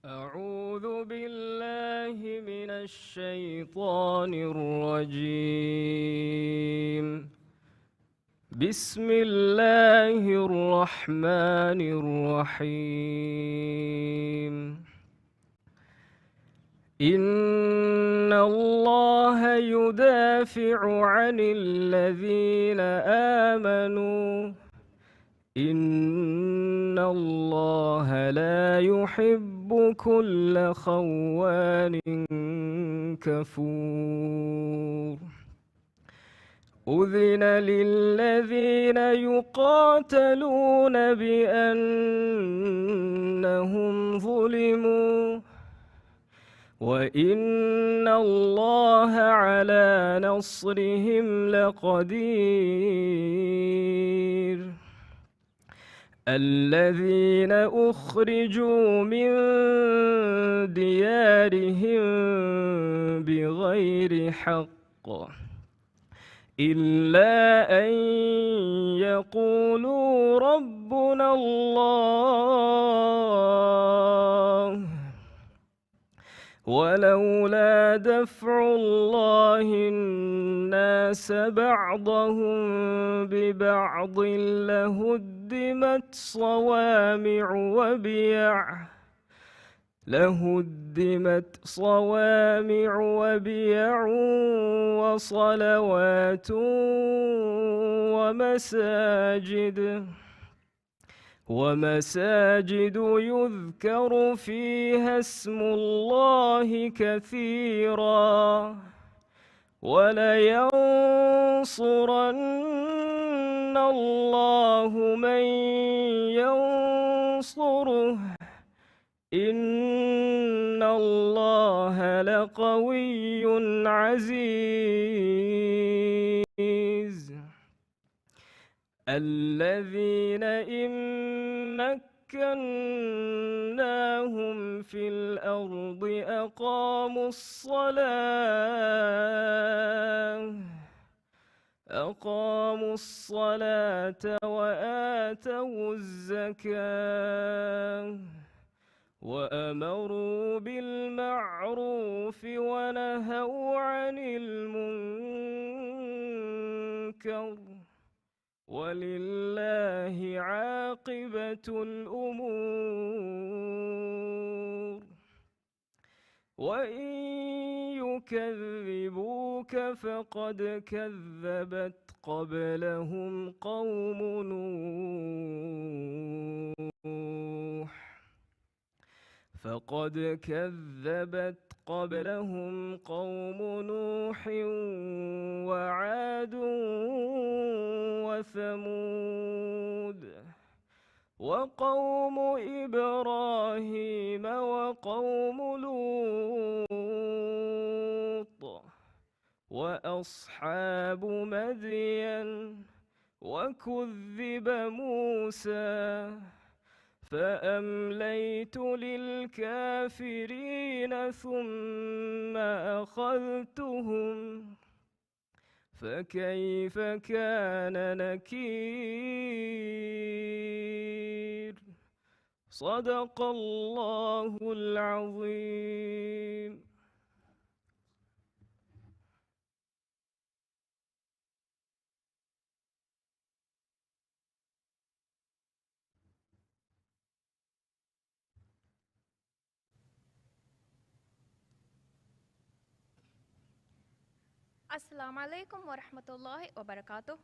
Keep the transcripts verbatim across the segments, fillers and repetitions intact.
أعوذ بالله من الشيطان الرجيم. بسم الله الرحمن الرحيم. إن الله يدافع عن الذين آمنوا، إن الله لا يحب كل خوان كفور. أذن للذين يقاتلون بأنهم ظلموا، وإن الله على نصرهم لقدير. الذين أخرجوا من ديارهم بغير حق إلا أن يقولوا ربنا الله ولولا دفع الله الناس بعضهم ببعض لهدمت صوامع وبيع، لهدمت صوامع وبيع وصلوات ومساجد ومساجد يذكر فيها اسم الله كثيرا ولينصرن الله من ينصره إن الله لقوي عزيز. الذين إن مكناهم في الأرض أقاموا الصلاة أقاموا الصلاة وآتوا الزكاة وأمروا بالمعروف ونهوا عن المنكر ولله عاقبة الأمور. وإن يكذبوك فقد كذبت قبلهم قوم نوح فقد كذبت قبلهم قوم نوح وعاد وثمود وقوم إبراهيم وقوم لوط وأصحاب مدين وكذب موسى فأمليت للكافرين ثم أخذتهم فكيف كان نكير. صدق الله العظيم. އައްސަލާމު ޢަލައިކުމް ވަރަޙްމަތުﷲި ވަބަރަކާތުހު.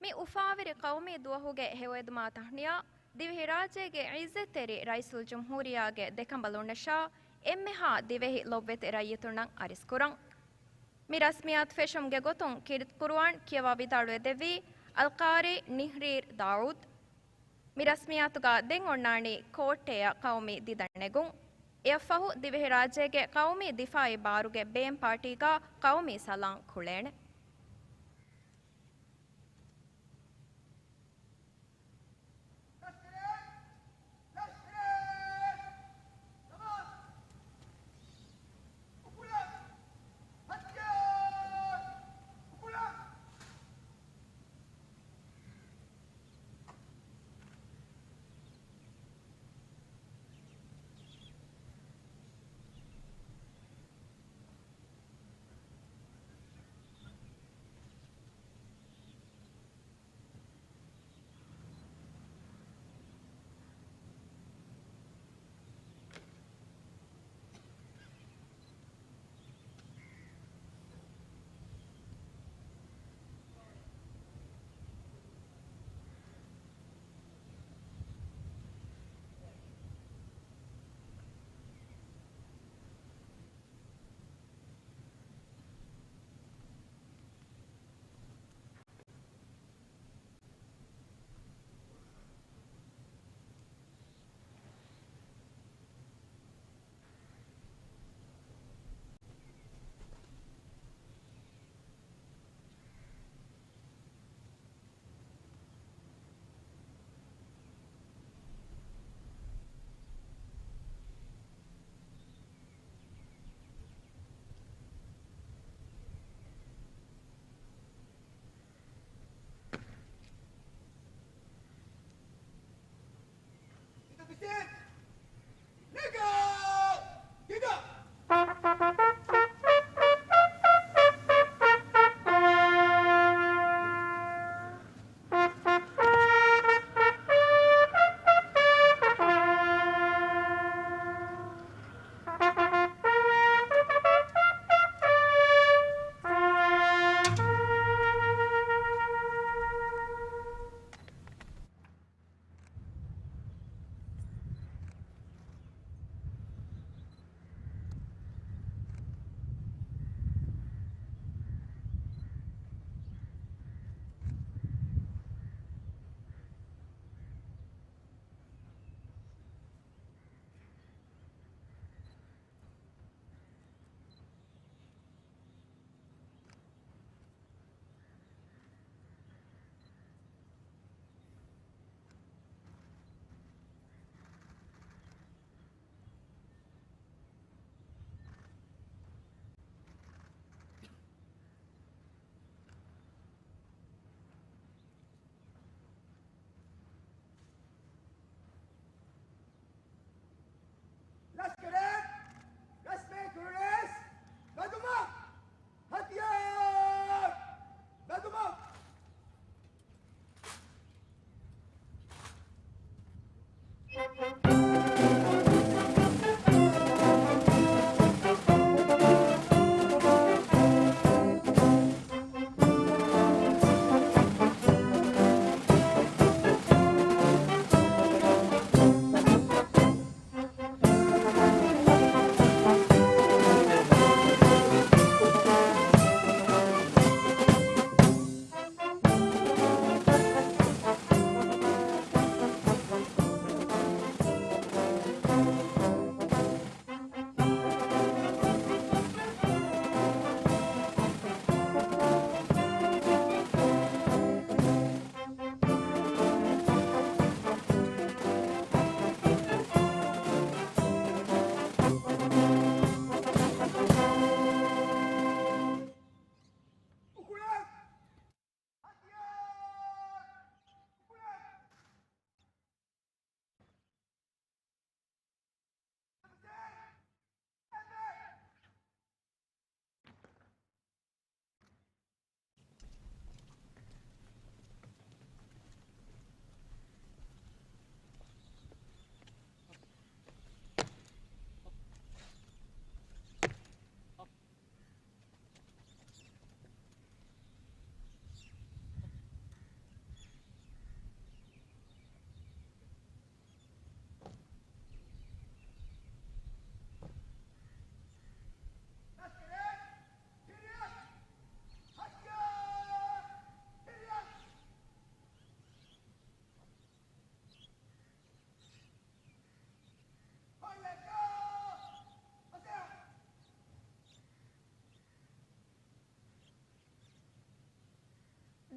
މި އުފާވެރި ޤައުމީ ދުވަހުގެ ހެޔޮއެދުމާ ތަހްނިޔާ ދިވެހިރާއްޖޭގެ ޢިއްޒަތްތެރި ރައީސުލްޖުމްހޫރިއްޔާގެ ދެކަނބަލުންނަށާ އެންމެހާ ދިވެހި ލޮބުވެތި ރައްޔިތުންނަށް އަރިސްކުރަން. މި ރަސްމިއްޔާތު ފެށުމުގެ ގޮތުން ކީރިތި ޤުރުއާން ކިޔަވާ ވިދާޅުވެދެއްވީ އަލްޤާރީ ނިހްރީރް ދާއޫދު. މި ރަސްމިއްޔާތުގަ ދެން އޮންނާނީ ކޯއްޓެއަށް ޤައުމީ ދިދަ ނެގުން. އެއަށްފަހު ދިވެހިރާއްޖޭގެ ޤައުމީ ދިފާޢީ ބާރުގެ ބޭން ޕާޓީގަ ޤައުމީ ސަލާން ކުޅޭނެ.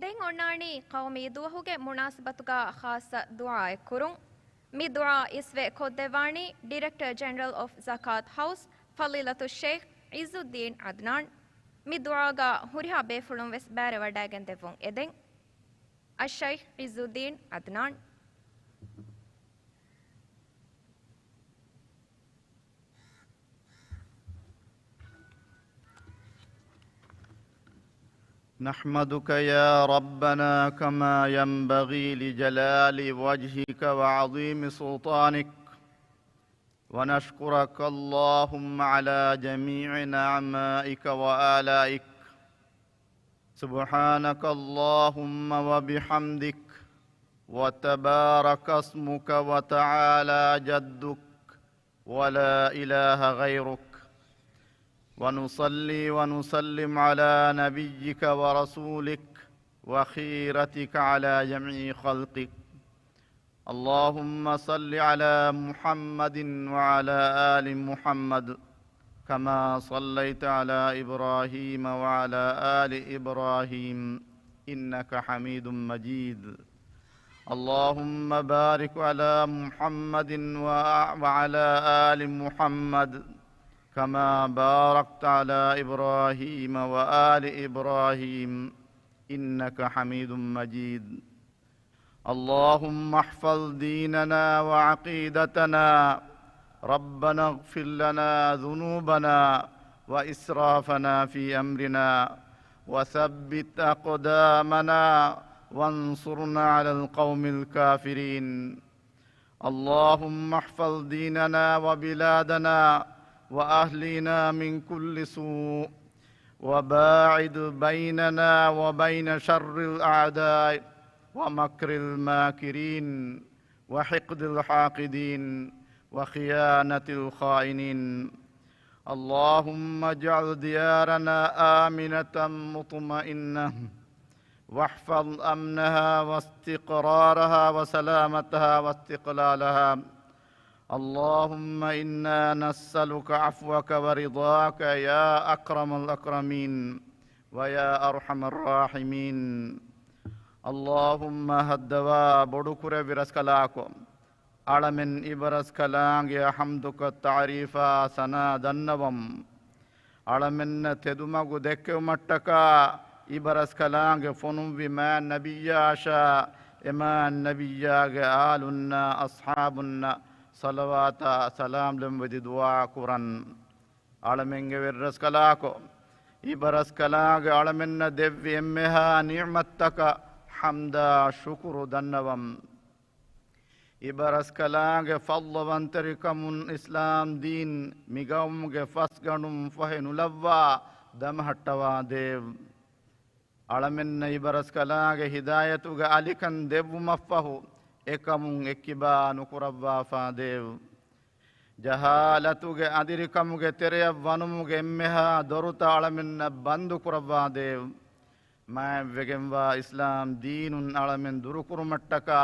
ދެން އޮންނާނީ ޤައުމީ ދުވަހުގެ މުނާސަބަތުގަ ޚާއްޞަ ދުޢާއެއް ކުރުން. މި ދުޢާ އިސްވެ ކޮށްދެއްވާނީ ޑިރެކްޓަރ ޖެނެރަލް އޮފް ޒަކާތް ހައުސް، ފަޟީލަތު ޝެއިޚް ޢިއްޒުއްދީން ޢަދްނާން. މި ދުޢާގަ ހުރިހާ ބޭފުޅުން ވެސް ބައިވެވަޑައިގެން ދެއްވުން އެދެން. އައްޝައިޚް ޢިއްޒުއްދީން ޢަދްނާން. نحمدك يا ربنا كما ينبغي لجلال وجهك وعظيم سلطانك، ونشكرك اللهم على جميع نعمائك وآلائك. سبحانك اللهم وبحمدك، وتبارك اسمك، وتعالى جدك، ولا إله غيرك. ونصلي ونسلم على نبيك ورسولك وخيرتك على جميع خلقك. اللهم صل على محمد وعلى آل محمد كما صليت على إبراهيم وعلى آل إبراهيم إنك حميد مجيد. اللهم بارك على محمد وع-، وعلى آل محمد كما باركت على إبراهيم وآل إبراهيم إنك حميد مجيد. اللهم احفظ ديننا وعقيدتنا. ربنا اغفر لنا ذنوبنا وإسرافنا في أمرنا وثبت أقدامنا وانصرنا على القوم الكافرين. اللهم احفظ ديننا وبلادنا وأهلينا من كل سوء، وباعد بيننا وبين شر الأعداء ومكر الماكرين وحقد الحاقدين وخيانة الخائنين. اللهم اجعل ديارنا آمنة مطمئنة، واحفظ أمنها واستقرارها وسلامتها واستقلالها. اللهم إنا نسألك عفوك ورضاك يا أكرم الأكرمين ويا أرحم الراحمين. اللهم، ހައްދަވާ ބޮޑުކުރެއްވި ރަސްކަލާކޮ، އަޅަމެން އިބަރަސްކަލާނގެއަށް ޙަމްދުކޮށް ތަޢުރީފާ ސަނާ ދަންނަވަމު. އަޅަމެންނަށް ތެދުމަގު ދެއްކެވުމަށްޓަކާ އިބަރަސްކަލާނގެ ފޮނުއްވި މާތް ނަބިއްޔާއަށާ އެ މާތް ނަބިއްޔާގެ އާލުންނާ އަޞްޙާބުންނަށް ޞަލަވާތާ ސަލާމް ލެންވެދި ދުޢާ ކުރަން. އަޅަމެންގެ ވެރިރަސްކަލާކޮ، އިބަރަސްކަލާނގެ އަޅަމެންނަށް ދެއްވި އެންމެހާ ނިޢުމަތްތަކަށް ޙަމްދާ ޝުކުރު ދަންނަވަމު. އިބަރަސްކަލާނގެ ފަޟްލުވަންތެރިކަމުން އިސްލާމް ދީން މިގައުމުގެ ފަސްގަނޑުން ފޮހެ ނުލައްވާ ދަމަހައްޓަވާދޭވު. އަޅަމެންނަށް އިބަރަސްކަލާނގެ ހިދާޔަތުގެ އަލިކަން ދެއްވުމަށްފަހު، އެކަމުން އެއްކިބާ ނުކުރައްވާފާދޭވު. ޖަހާލަތުގެ އަނދިރިކަމުގެ ތެރެއަށް ވަނުމުގެ އެންމެހާ ދޮރުތައް އަޅަމެންނަށް ބަންދު ކުރައްވާދޭވު. މާތްވެގެންވާ އިސްލާމް ދީނުން އަޅަމެން ދުރުކުރުމަށްޓަކާ،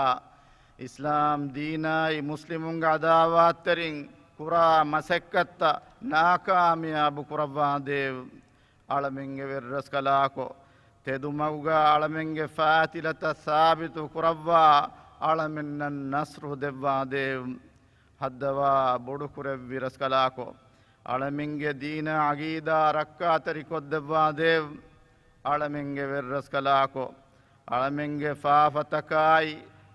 އިސްލާމް ދީނާއި މުސްލިމުންގެ އަދާވާތްތެރިން ކުރާ މަސައްކަތްތައް ނާކާމިޔާބު ކުރައްވާދޭވު. އަޅަމެންގެ ވެރިރަސްކަލާކޮ، ތެދުމަގުގަ އަޅަމެންގެ ފާތިލަތައް ސާބިތު ކުރައްވާ، އަޅަމެންނަށް ނަޞްރު ދެއްވާދޭވު. ހައްދަވާ ބޮޑުކުރެއްވި ރަސްކަލާކޮ، އަޅަމެންގެ ދީނާ ޢަގީދާ ރައްކާތެރިކޮށްދެއްވާދޭވު. އަޅަމެންގެ ވެރިރަސްކަލާކޮ، އަޅަމެންގެ ފާފަތަކާއި،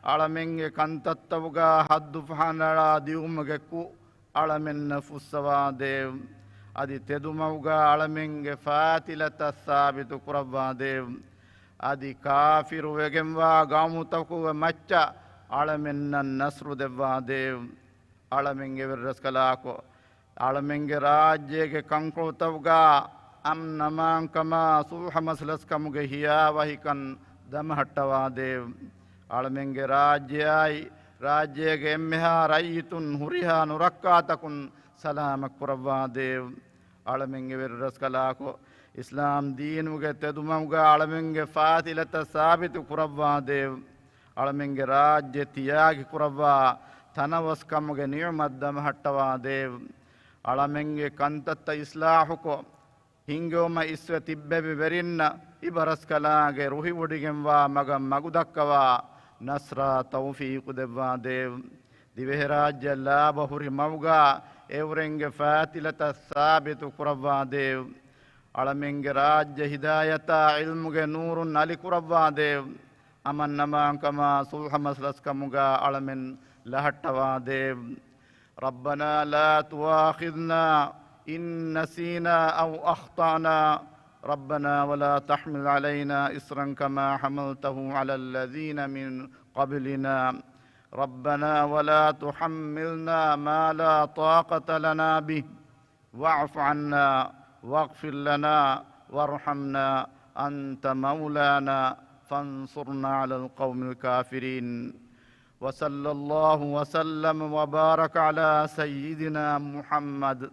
އަޅަމެންގެ ކަންތައްތައުގާ ޙައްދު ފަހަނަޅާ ދިއުމުގެ ކުށް އަޅަމެންނަށް ފުއްސަވާދޭވު. އަދި ތެދުމަގުގާ އަޅަމެންގެ ފާތިލަތައް ސާބިތު ކުރައްވާދޭވު. އަދި ކާފިރުވެގެންވާ ގައުމުތަކުގެ މައްޗަށް އަޅަމެންނަށް ނަޞްރު ދެއްވާދޭވު. އަޅަމެންގެ ވެރިރަސްކަލާކޮ، އަޅަމެންގެ ރާއްޖޭގެ ކަންކޮޅުތައުގާ އަމްނަމާންކަމާ ޞުލްޙަ މަސްލަސްކަމުގެ ހިޔާވަހިކަން ދަމަހައްޓަވާދޭވު. އަޅަމެންގެ ރާއްޖެއާއި، ރާއްޖޭގެ އެންމެހާ ރައްޔިތުން ހުރިހާ ނުރައްކާތަކުން ސަލާމަތް ކުރައްވާދޭވު. އަޅަމެންގެ ވެރިރަސްކަލާކޮ، އިސްލާމް ދީނުގެ ތެދުމަގުގާ އަޅަމެންގެ ފާތިލަތައް ސާބިތު ކުރައްވާދޭވު. އަޅަމެންގެ ރާއްޖެ ތިޔާގި ކުރައްވާ ތަނަވަސްކަމުގެ ނިޢުމަތް ދަމަހައްޓަވާދޭވު. އަޅަމެންގެ ކަންތައްތައް އިޞްލާޙުކޮށް، ހިންގެވުމަށް އިސްވެ ތިއްބެވި ވެރިންނަށް އިބަރަސްކަލާނގެ ރުހިވޮޑިގެންވާ މަގަށް މަގުދައްކަވާ ނަޞްރާ ތައުފީޤު ދެއްވާ ދޭވް. ދިވެހިރާއްޖެ ލާބަ ހުރި މަގުގާ އެއުރެންގެ ފާތިލަތައް ސާބިތު ކުރައްވާ ދޭވް. އަޅަމެންގެ ރާއްޖެ ހިދާޔަތާ ޢިލްމުގެ ނޫރުން އަލި ކުރައްވާ ދޭވް. އަމަން އަމާންކަމާ ޞުލްޙަ މަސްލަސްކަމުގާ އަޅަމެން ލަހައްޓަވާ ދޭވް. ربنا لا تؤاخذنا إن نسينا أو أخطأنا. ربنا ولا تحمل علينا إصرا كما حملته على الذين من قبلنا. ربنا ولا تحملنا ما لا طاقة لنا به. واعف عنا واغفر لنا وارحمنا أنت مولانا فانصرنا على القوم الكافرين. وصلى الله وسلم وبارك على سيدنا محمد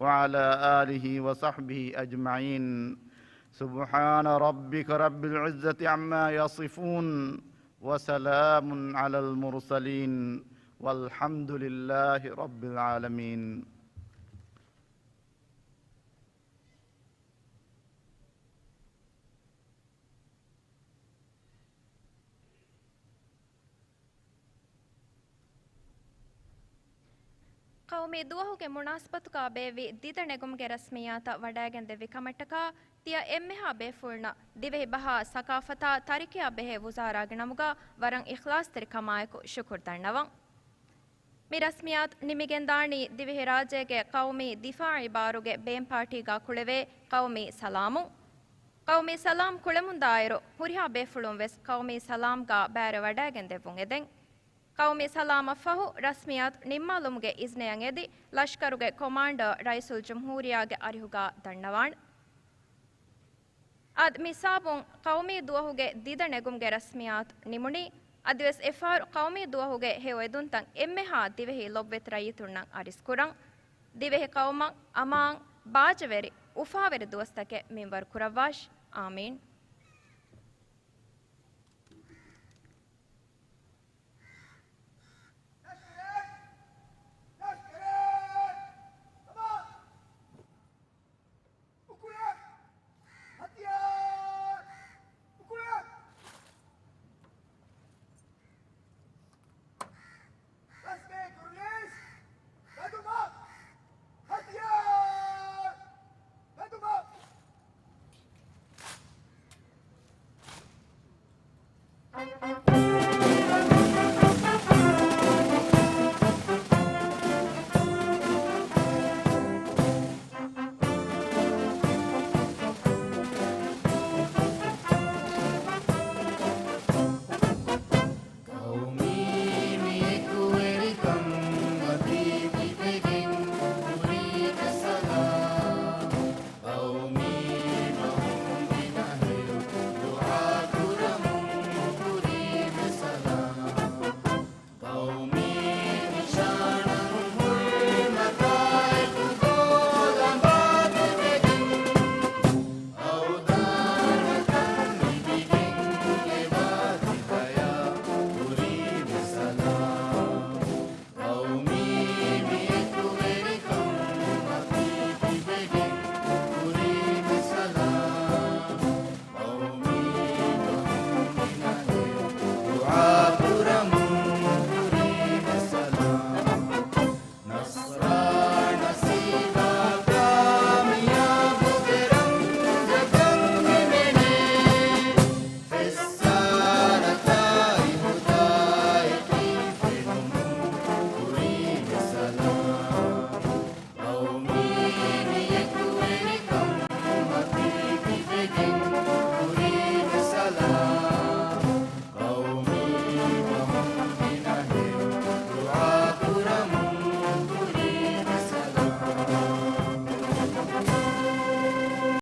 وعلى آله وصحبه أجمعين. سبحان ربك رب العزة عما يصفون وسلام على المرسلين والحمد لله رب العالمين. ޤައުމީ ދުވަހުގެ މުނާސަބަތުގާ ބޭއްވި ދިދަ ނެގުމުގެ ރަސްމިއްޔާތަށް ވަޑައިގެންދެއްވި ކަމަށްޓަކާ ތިޔަ އެންމެހާ ބޭފުޅުންނަށް ދިވެހި ބަހާ ސަޤާފަތާ ތަރިކިޔާ ބެހޭ ވުޒާރާގެ ނަމުގާ ވަރަށް އިޚްލާޞްތެރިކަމާއެކު ޝުކުރު ދަންނަވަން. މި ރަސްމިއްޔާތު ނިމިގެންދާނީ ދިވެހިރާއްޖޭގެ ޤައުމީ ދިފާޢީ ބާރުގެ ބޭން ޕާޓީގާ ކުޅެވޭ ޤައުމީ ސަލާމުން. ޤައުމީ ސަލާމް ކުޅެމުންދާއިރު، ހުރިހާ ބޭފުޅުން ވެސް ޤައުމީ ސަލާމްގާ ބައިވެރިވެވަޑައިގެންދެއްވުން އެދެން. ޤައުމީ ސަލާމަށްފަހު، ރަސްމިއްޔާތު ނިންމާލުމުގެ އިޒްނަޔަށް އެދި، ލަޝްކަރުގެ ކޮމާންޑަރ ރައީސުލްޖުމްހޫރިއްޔާގެ އަރިހުގާ ދަންނަވާނެ. އަދި މިސާބުން ޤައުމީ ދުވަހުގެ ދިދަ ނެގުމުގެ ރަސްމިއްޔާތު ނިމުނީ. އަދިވެސް އެފަހަރު ޤައުމީ ދުވަހުގެ ހެޔޮއެދުންތައް އެންމެހާ ދިވެހި ލޮބުވެތި ރައްޔިތުންނަށް އަރިސްކުރަން. ދިވެހި ޤައުމަށް އަމާން، ބާޖަވެރި، އުފާވެރި ދުވަސްތަކެއް މިންވަރު ކުރައްވާށި. އާމީން.